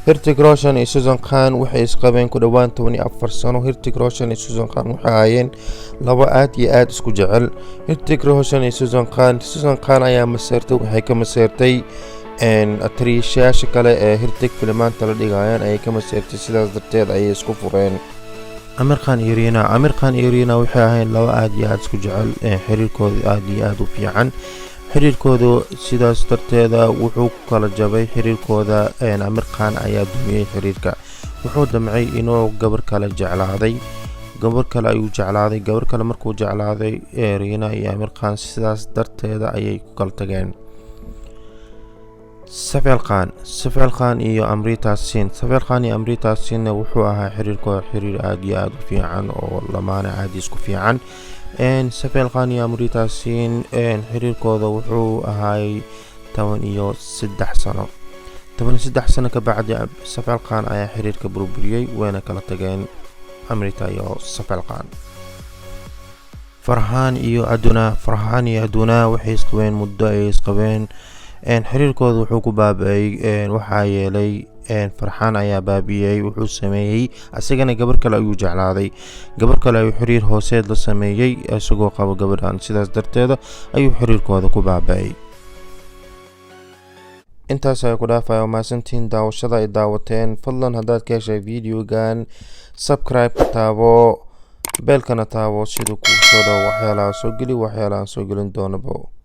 Hrithik Roshan iyo Sussan Khan waxay isqabeen ku dhowaan 14 sano. Hrithik Roshan iyo Sussan Khan waxay ahaayeen labo aad iyo aad isku jecel. Hrithik Roshan iyo Sussan Khan, Sussan Khan ayaa maseertay. Waxay ka maseertay atariishayaasha kale ee Hrithik filimaanta la dhigayaan ayay ka maseertay. Sidaas darteed ayay isku fureen. Aamir Khan iyo Reena. Aamir Khan iyo Reena waxay ahayn laba aad iyo aad isku jecel, xiriirkooda aad iyo aad u fiican xiriirkoodu. Sidaas darteeda wuxuu ku kala jabay xiriirkooda. Aamir Khan ayaa dumiyey xiriirka. Wuxuu damcay inuu gabar kale jeclaaday. Gabar kale ayuu jeclaaday. Gabar kale markuu jeclaaday Reena iyo Aamir Khan, sidaas darteeda ayay ku kala tageen. Saif Ali Khan. Saif Ali Khan iyo Amrita Singh. Saif Ali Khan iyo Amrita Singhna wuxuu ahaa xiriirkooda xiriir aad iyo aad u fiican oo lamaane aad isku fiican. Saif Ali Khan iyo Amrita Singh xiriirkooda wuxuu ahaay 13 sano. 13 sano ka bacdi, Saif Ali Khan ayaa xiriirka burburiyey, wayna kala tageen Amrita iyo Saif Ali Khan. Farxaan iyo Aduna. Farxaan iyo Aduna waxay isqabeen muddo ayay isqabeen. Xiriirkooda wuxuu ku baaba-ay, waxaa yeelay Farxaan ayaa baabi'iyey. Wuxuu sameeyey, asagana gabar kale ayuu jeclaaday. Gabar kale ayuu xiriir hooseed la sameeyey isagoo qabo gabadhan. Sidaas darteeda ayuu xiriirkooda ku baaba-ay. Intaas ayaa ku dhaafaya. Mahadsantiin daawashada ay daawateen. Fadlan haddaad ka heshay videogan, subscribe taabo, bell-kana taabo, siduu kuu soo dhawo waxyaalaha soo geli, waxyaalaha soo gelin doonabo.